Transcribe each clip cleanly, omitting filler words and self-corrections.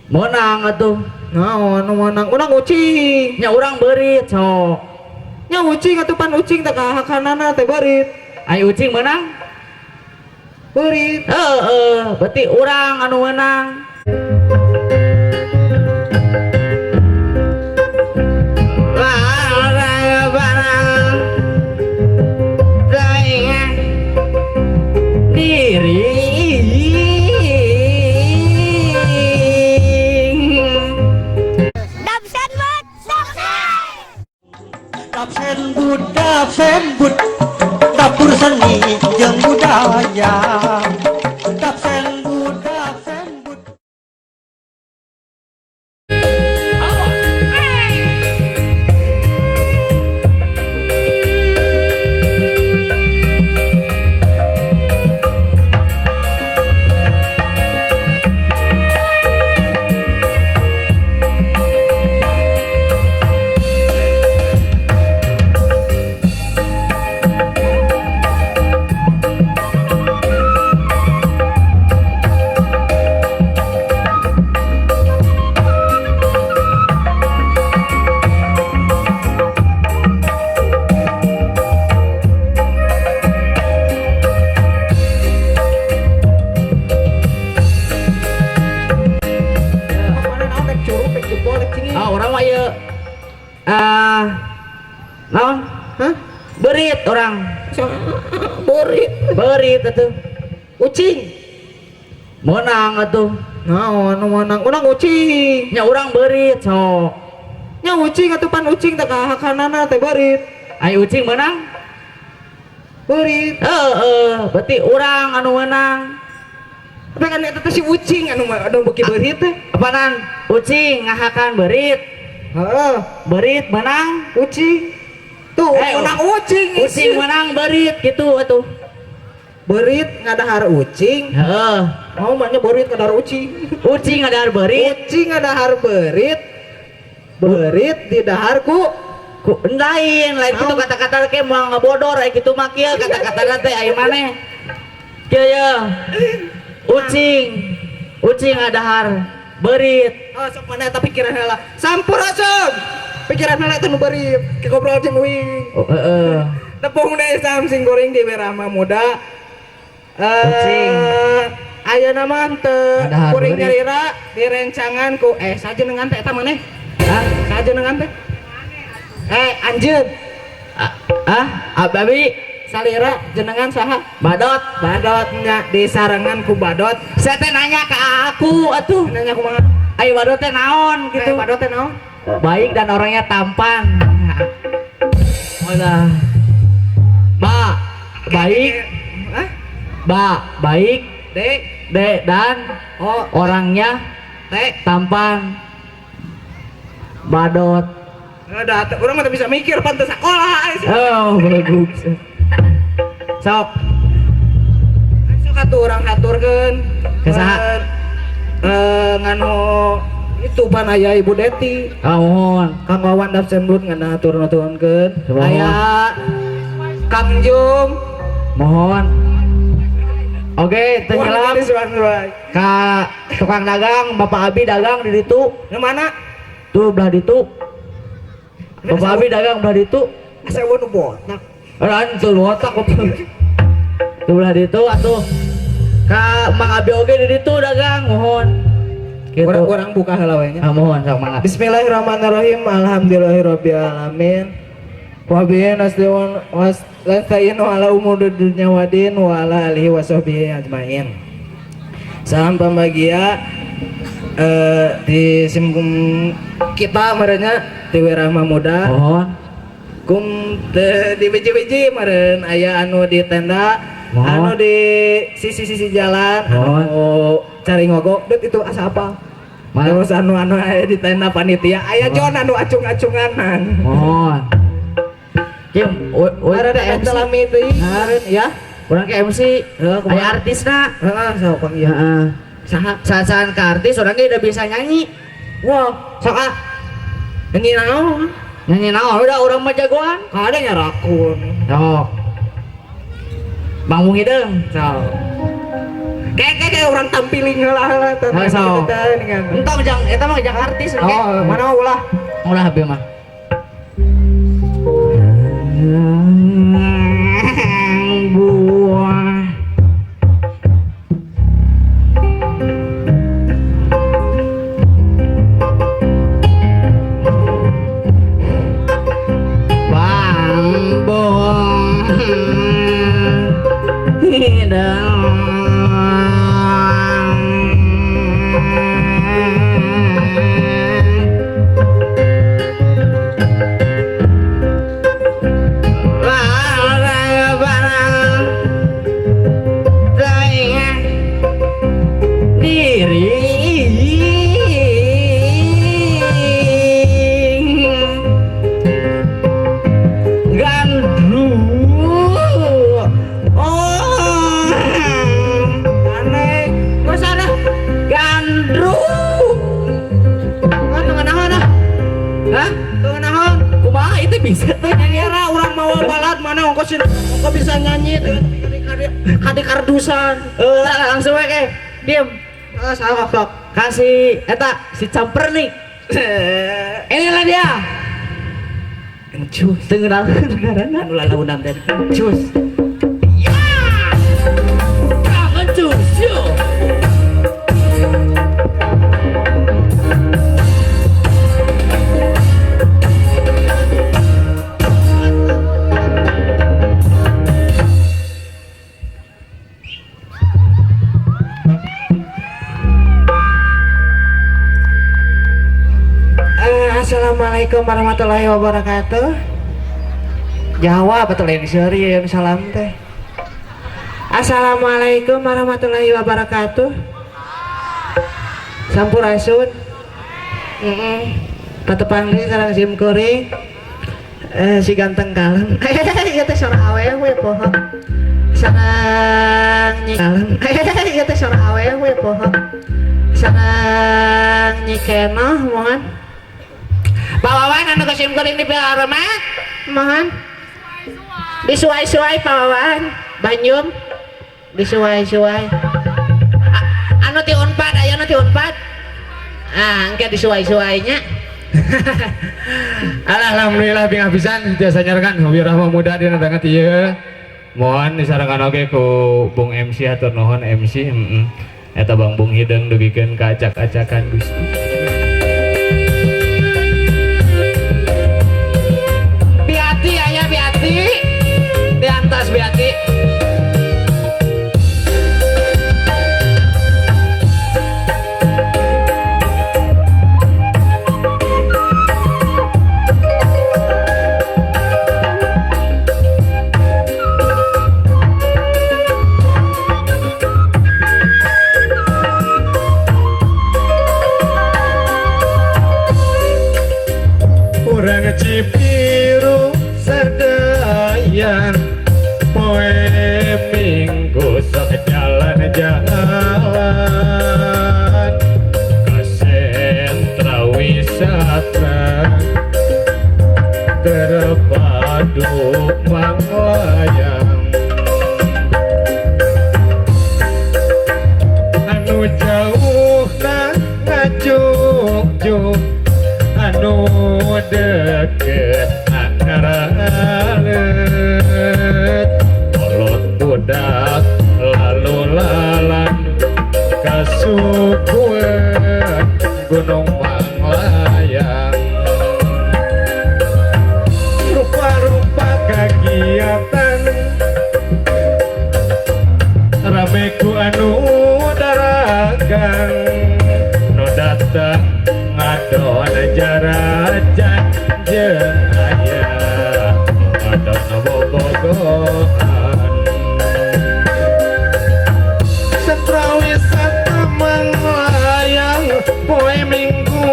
Menang atuh. Naon nu meunang? Urang ucing. Nya urang beurit sok. Nya ucing atuh pan ucing teh kahakanana teh beurit. Ai ucing meunang? Beurit. Heeh, berarti urang anu meunang. Diri. Dapsenbud, dapur seni jeung budaya. Dapsenbud, Dapsenbud. Ah, orang mah ieu naon? Hah? Beurit orang. Beurit. Beurit atuh. Ucing. Meunang atuh. Naon nu meunang? Urang ucing. Nya urang beurit sok. Nya ucing atuh pan ucing teh kahakanana teh beurit. Ai ucing meunang? Beurit. Heeh, berarti urang anu meunang. Tapi kan eta teh si ucing anu anu beuki beurit teh. Apaanan? Ucing ngahakan beurit. Heeh. Beurit meunang. Ucing. Tuh, meunang ucing. Ucing meunang beurit gitu atuh. Beurit ngadahar ucing. Heeh. Oh, maknya beurit ngadahar ucing. Ucing ngadahar beurit. Ucing ngadahar beurit. Beurit didahar ku ku lain, lain kitu kata-kata ke moal ngabodor aya kitu mah kieu kata-katana teh aya maneh. Kieu ye. Ucing. Ucing ngadahar beurit. Oh, sok mana eta pikiran heula. Sampurasun. Pikiran heula eta nu beurit. Ke ngobrol jeung uing. Oh, heeh. Tepung deui sam sing goreng di Wirahma Muda. Ucing. Ayeuna mah teu kuring nyalira direncangan ku sajenengan teh eta maneh. Hah? Sajenengan teh. Anjeun. Ababi salira jenengan saha? Badot. Badot nya disarengan ku Badot. Saya teh nanya ke aku atuh. Nanya kumaha? Ayo Badot teh naon gitu. Badot teh naon? Baik dan orangnya tampan. Udah. Ba, baik. Hah? Ba, baik. D, D dan oh, orangnya T tampan. Badot. Udah, orang mah bisa mikir pantes sekolah. Oh, bagus. Sok. Sok atuh urang haturkeun. Ke saha? Nganu itu pan aya Ibu Deti. Ah, mohon. Kang Wawan Dapsenbud ngana hatur-nuhunkeun. Aya Kang Jum. Mohon. Oke, teu nyelap. Ka tukang dagang, Bapak Abi dagang di ditu. Di mana? Tuh belah ditu. Bapak Abi dagang belah ditu. Asa eueuh nu botak. Ora tuh botak. Tuh belah ditu atuh. Ka Mang Abi oge di ditu dagang, mohon. Gitu. Orang buka heula we nya. Ah, mohon sok mangga. Bismillahirrahmanirrahim. Alhamdulillahirabbil alamin. Wa bihi nasta'in wa ala umuri dunya wadin wa ala alihi wasahbihi ajmain. Salam pembagia di simkum kita merenya di Wirahma Muda. Mohon. Kum di biji-biji meren aya anu di tenda, Mohon. anu di sisi-sisi jalan, Mohon. anu cari ngogok, dut itu asa apa? Mana? Terus anu aya di tenda panitia, aya Mohon. John anu acung-acunganan. Mohon. Kim, Ada teh MC. salami teuing, meureun ya. Urang ke MC, Heeh, kumaha? aya artisna. Heeh, sok pang ieu. Heeh. Saha? Saat-saat ke artis urang ge udah bisa nyanyi. Wah, Sok ah. Nyanyi naon? Nyanyi naon? Udah urang mah jagoan. Kadang ya rakun. Sok. Bang Mung Hideung. Sok. Kek. Kayak orang tampiling heula heula teh. Entong jang eta mah jang artis oke. Oh, mana ulah? Ulah abi mah. Buah. Bambu hidang. Bisa tuh nyanyi orang mau balad mana ongkos ongkos bisa nyanyi kade kardusan langsung aja diem salah kok kasih eta si camper nih inilah dia encus tengenal negarana anu lalaunan teh encus ya encus yo. Assalamualaikum warahmatullahi wabarakatuh. Jawab betul ini seri yang salam teh. Assalamualaikum warahmatullahi wabarakatuh. Sampurasun. Patepang deui sareng sim kuring. Si ganteng kalem. Ieu teh sora awewe poho. Sareng nyi kalem. Ieu teh sora awewe poho. Sareng nyi kenoh mohon. Pawawan anu ka sim kuring di Pilaroma mohon disuai-suai pawawan Banyum disuai-suai anu ti Unpad aya anu ti Unpad ah engke disuai-suainya. Alhamdulillah bingah pisan tiasa nyarekan wirahma muda dina banget ieu mohon disarengan oge ku Bung MC hatur nuhun MC eta Bang Bung Hideung dugikeun ka acak-acakan Gusti. Di atas Beati. Urang Cibiru sadayan poe minggu sok jalan-jalan ke sentra wisata terpadu manglayang anu jauh na ngajungjuk anu deket akaralet kolot budak lalu lalang kasukuan Gunung Manglayang rupa-rupa kegiatan rame ku anu daragang nu datang ngadon jarajan jeung aya ngadon bobogohan sentra wisata Manglayang poe minggu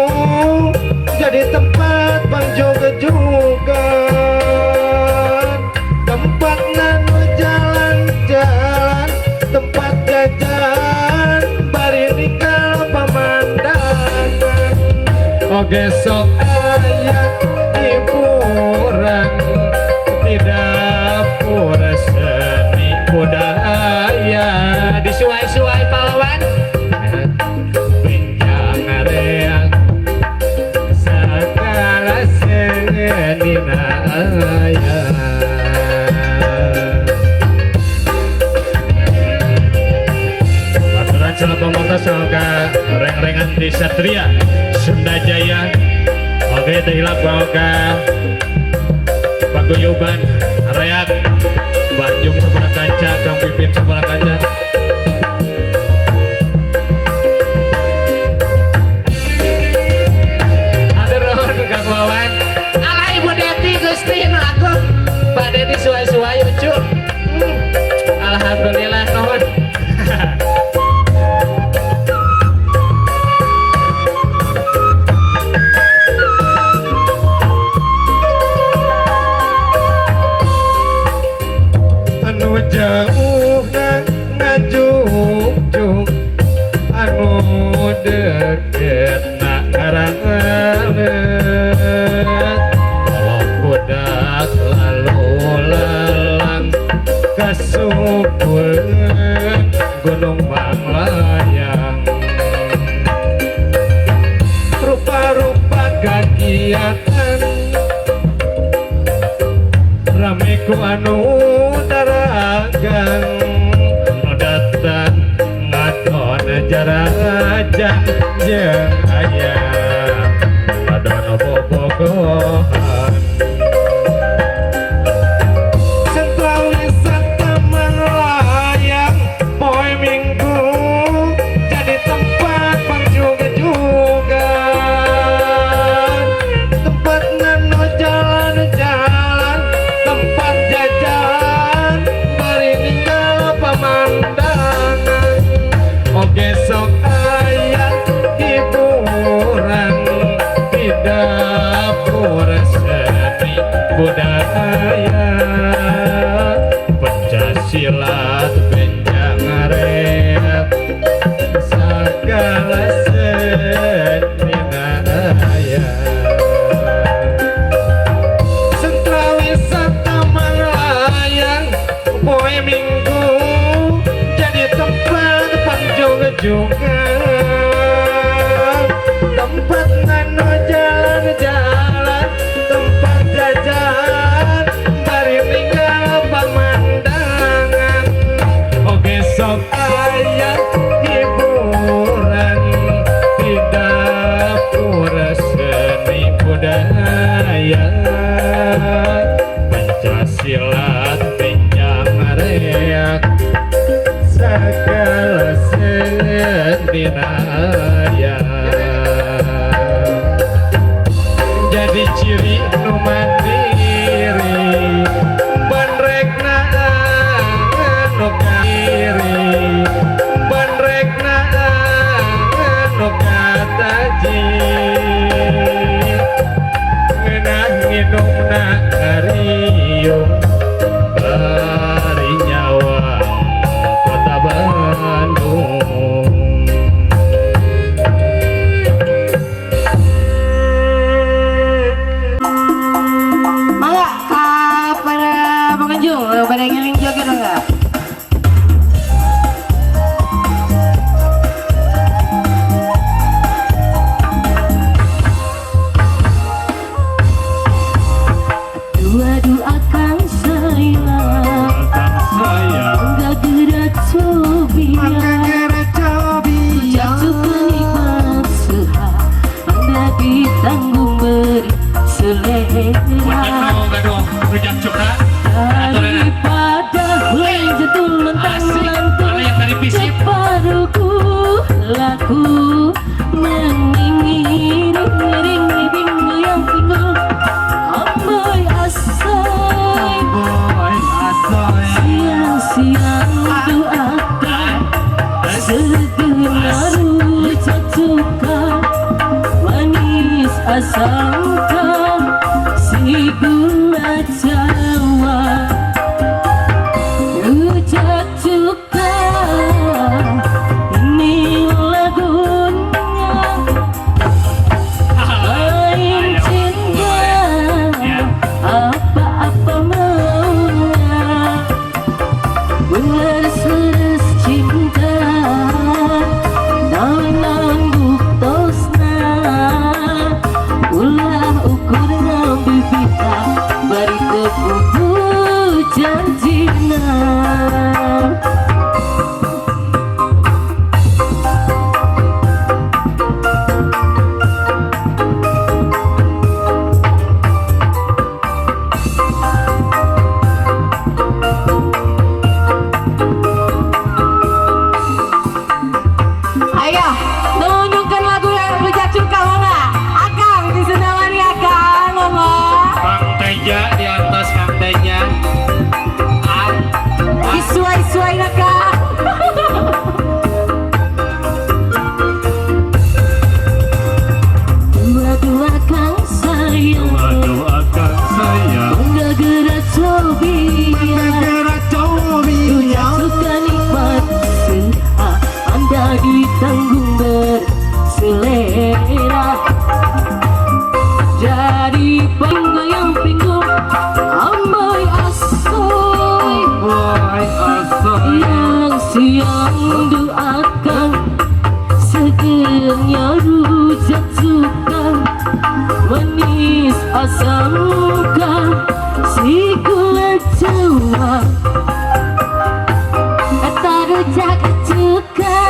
jadi tempat pangjogejogan tempat nanu jalan-jalan tempat jajan bari nikah pemandangan oge sok aya hiburan tidak pura seni budaya disuai-suai pahlawan. salam pamungkas ka reng-rengan di Satria Sunda Jaya. Oke, teu hilap ka paguyuban Reak Bandung Sabara Kanca, Kang Pipin Sabara Kanca. Hatur nuhun Kang Wawan. Alah Ibu Deti Gusti nu agung. Pak Dedi suai-suai lucu. Alhamdulillah nuhun. Anu jauhna ngajungjung, anu deketna ngarangeut. Kalau budak lalu lalang kasukuleun Gunung Manglayang. Rupa-rupa kegiatan rame ku anu daragang. Nu datang ngadon jarajan jeung aya ngadon bobogohan. Sentral wisata Manglayang poe Minggu jadi tempat panjug-jugan, tempat ngano jalan-jalan, tempat jajan bari ninggal pemandangan. Oge sok aya hiburan di dapur seni budaya, Pancasila benjang reak segala seni aya. Sentral wisata Manglayang poe Minggu jadi tempat panjung-jungan, tempat ngano jalan-jalan, tempat jajan bari ninggal pemandangan. Oge sok aya hiburan di dapur seni budaya, Pancasila benjang reak segala seni aya. Jadi ciri nu mandiri bandrekna anu kiri, bandrekna anu kataji, ngeunah nginumna ngariung bari nyawang kota Bandung. Mangga ka para pengunjung pada ngiring joget enggak? Aduh akan sayang, enggak gerak cobia, penikmat sehat, anda ditanggung beri selera. Daripada jatuh lentang-lentung separuhku laku mengiring-iring goyang pinggul amboy asoy. Siang-siang doakan segenap cuka manis asamkan si gula Jawa. Rujak cuka ini lagunya lain cinta apa-apa maunya beres-beres cinta naon-naon buktosna ulah. Ditanggung berselera. Jadi penggoyang pinggul amboy asoy, Boy asoy. Yang siang doakan segernya rujak suka, manis asam muka si gula Jawa. Eta rujak cuka,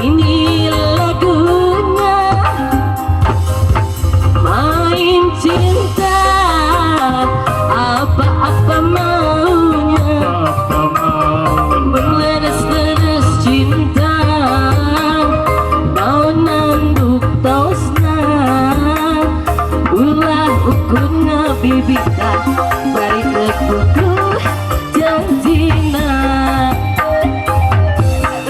ini lagunya main cinta, apa-apa maunya, meleres-leres cinta, mau nanduk tosna, ulah ukurna bibita, bari tepuk janjina.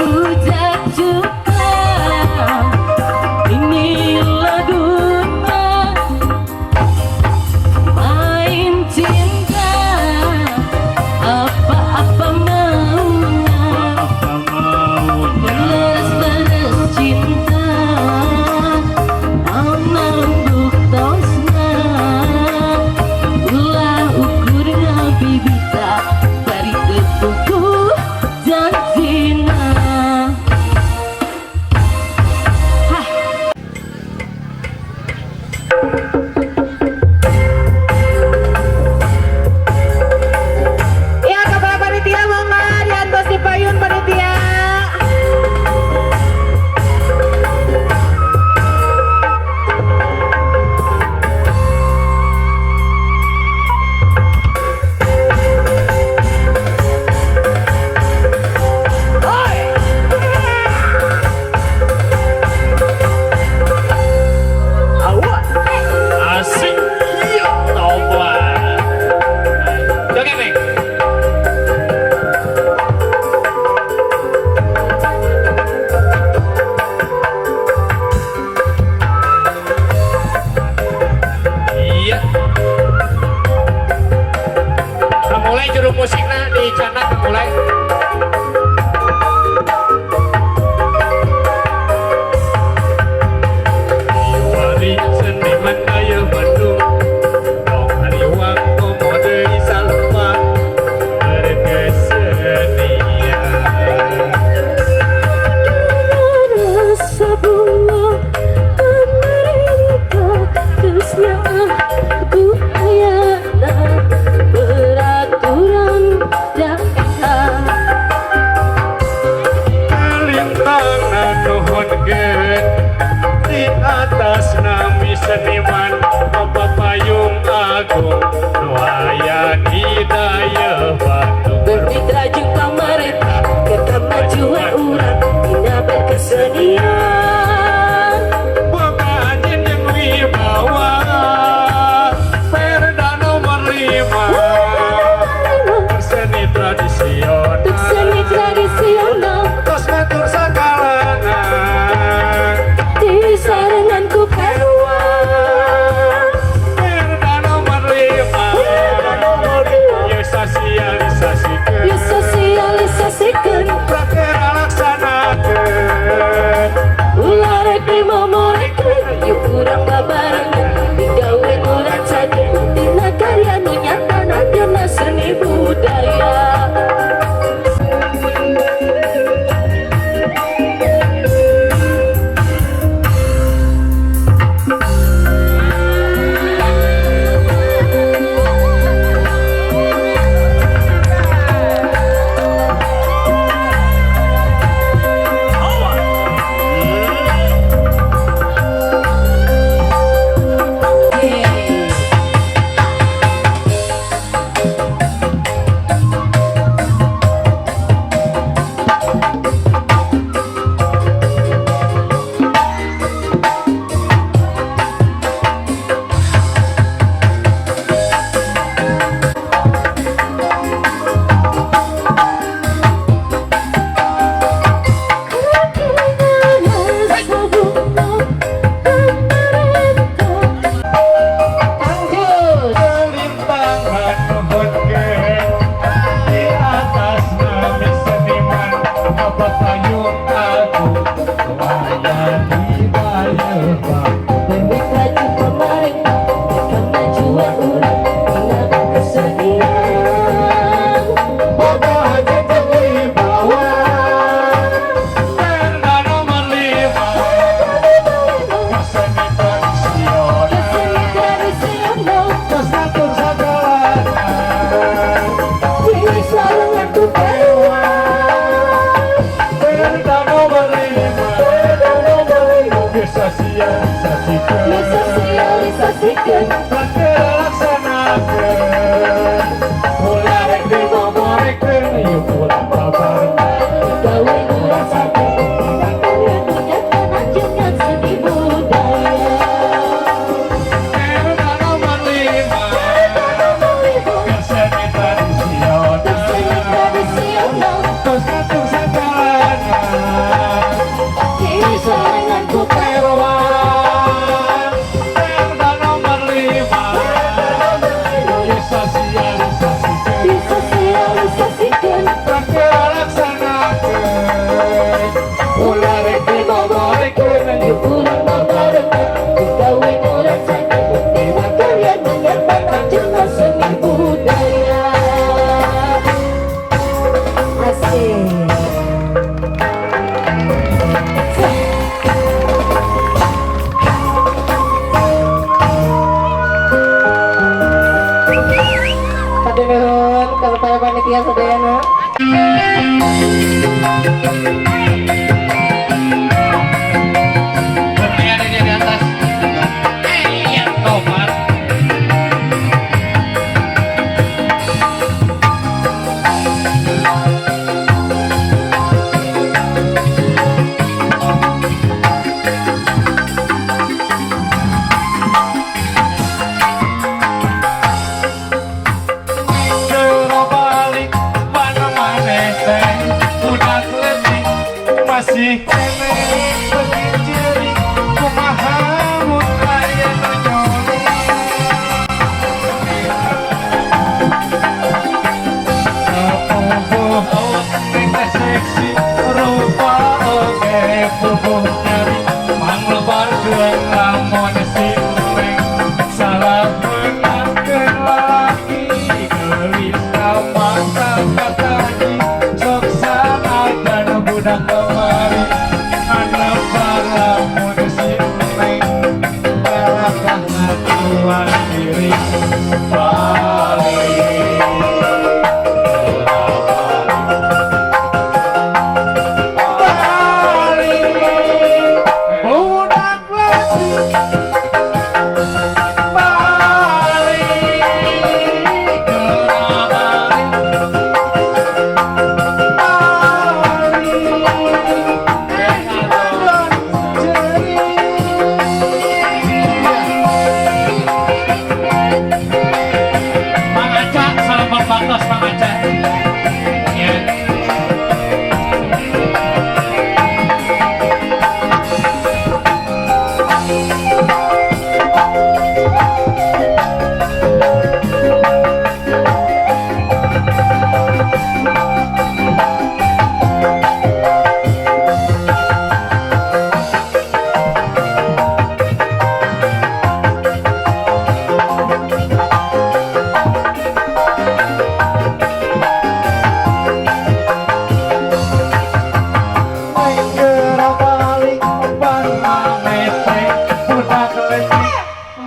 Rujak cuka, ini lagunya main cinta, apa-apa maunya, meleres-leres cinta, mau nanduk tosna, ulah ukurna bibita, bari tepuk janjina. Ya, kepala panitia mangga diantos di payun panitia. Asik. Iya, toba. Joget, Neng. Iya. Nah, mulai juru musikna dicanak mulai. Wali seniman daya Bandung, dong hariwang komo deui salepat berkesenian. Rasa bunga pemerintah terusnya aku ayana peraturan daerah. Kalintang nuhunkeun di atas nami seniman Bapak Payung Agung nu aya di daya Bandung. Bermitra jeung pamarentah keur kamajuan urang dina berkesenian. Boga anjeun jeung wibawa Perda nomor 5 seni tradisional. Untuk seni tradisional Tos matur sakalangan di sarengan ku karuan. Perda nomor 5 Ye sosialisasikeun. Ya sosialisasikeun Prakera laksanakeun. Ulah rek dimomorekeun yuk urang babarengan digawe urang saja dina karya nu nyata dina seni budaya.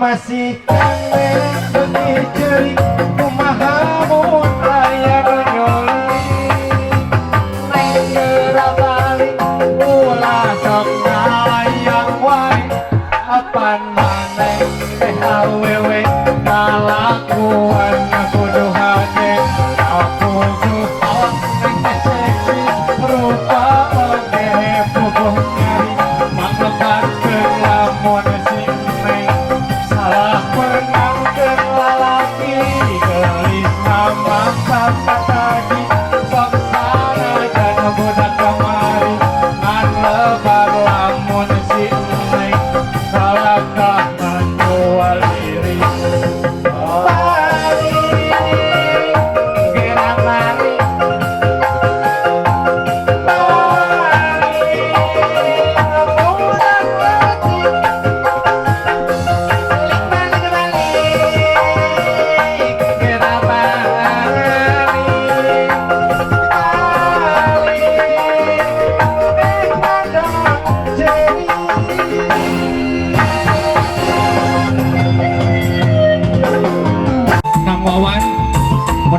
Masih kene benih jeri kumaha mun aya nu nyoli neng geura balik ulah sok ngalayang wae apan maneh teh awewe kalakuan kudu hade aku awak neng teh seksi rupa oge puguh nyeri manglebarkeun lamun si neng salah menangkeun lalaki.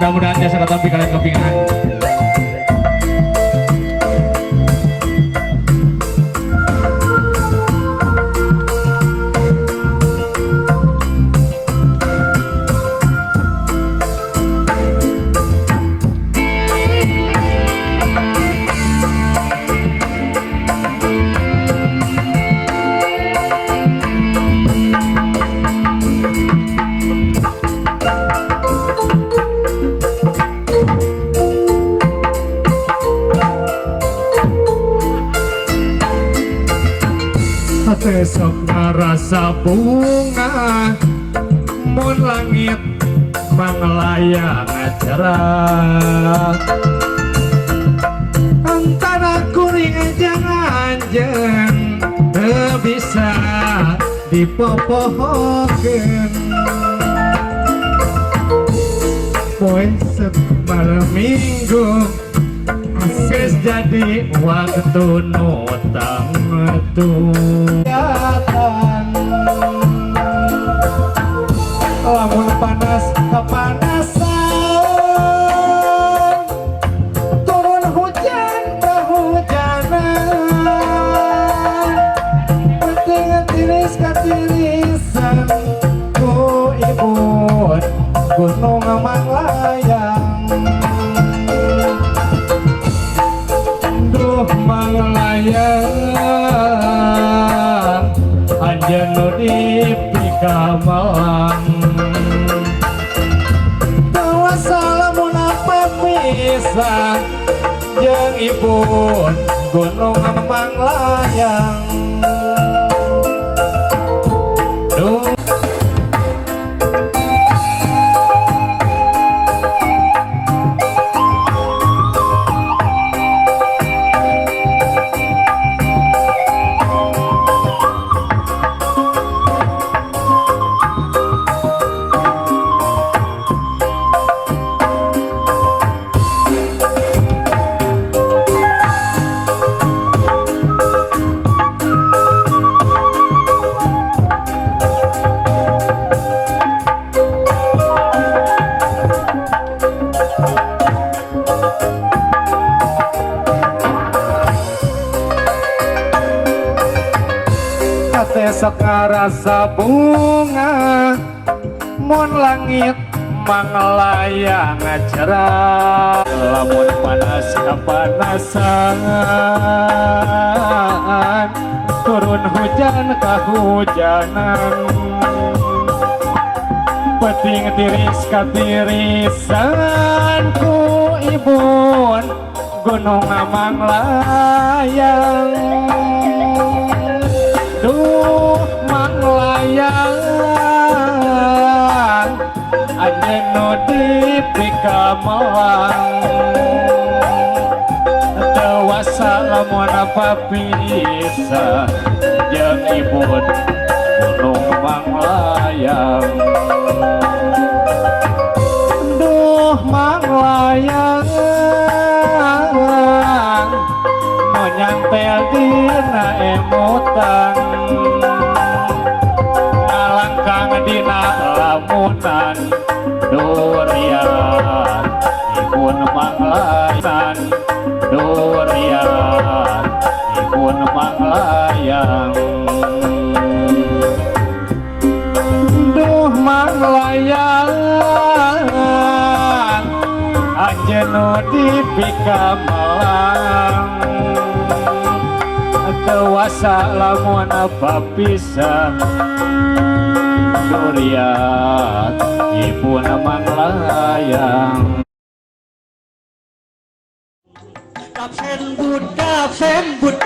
Mudah-mudahan jasa katampi kalian kepingan. Besok ngarasa bunga mun langit manglayang cerah antara kuring jeung anjeun teu bisa dipopohokeun poe malam minggu geus jadi waktu nu tangtu. Lamun panas kepanasan, turun hujan kehujanan, penting tiris katirisan ku ibun gunung Manglayang. Duh Manglayang, anjeun nu dipikamalang. Salamun apa bisa jeung ibun gunung Manglayang. Duh. Sok ngarasa bunga mun langit manglayang cerah, lamun panas kepanasan, turun hujan kehujanan, penting tiris katirisan ku ibun gunung Manglayang. Duh Manglayang, anjeun nu dipikamalang. Teu wasa lamun apa bisa jeung ibun gunung Manglayang. Duh Manglayang, nu nyantel dina emutan, ngalangkang dina lamunan, durian ibun Manglayang, durian ibun Manglayang. Duh Manglayang, anjeun nu dipikamalang. Teu wasa lamun apa bisa durian ibun Manglayang. Dap sembut,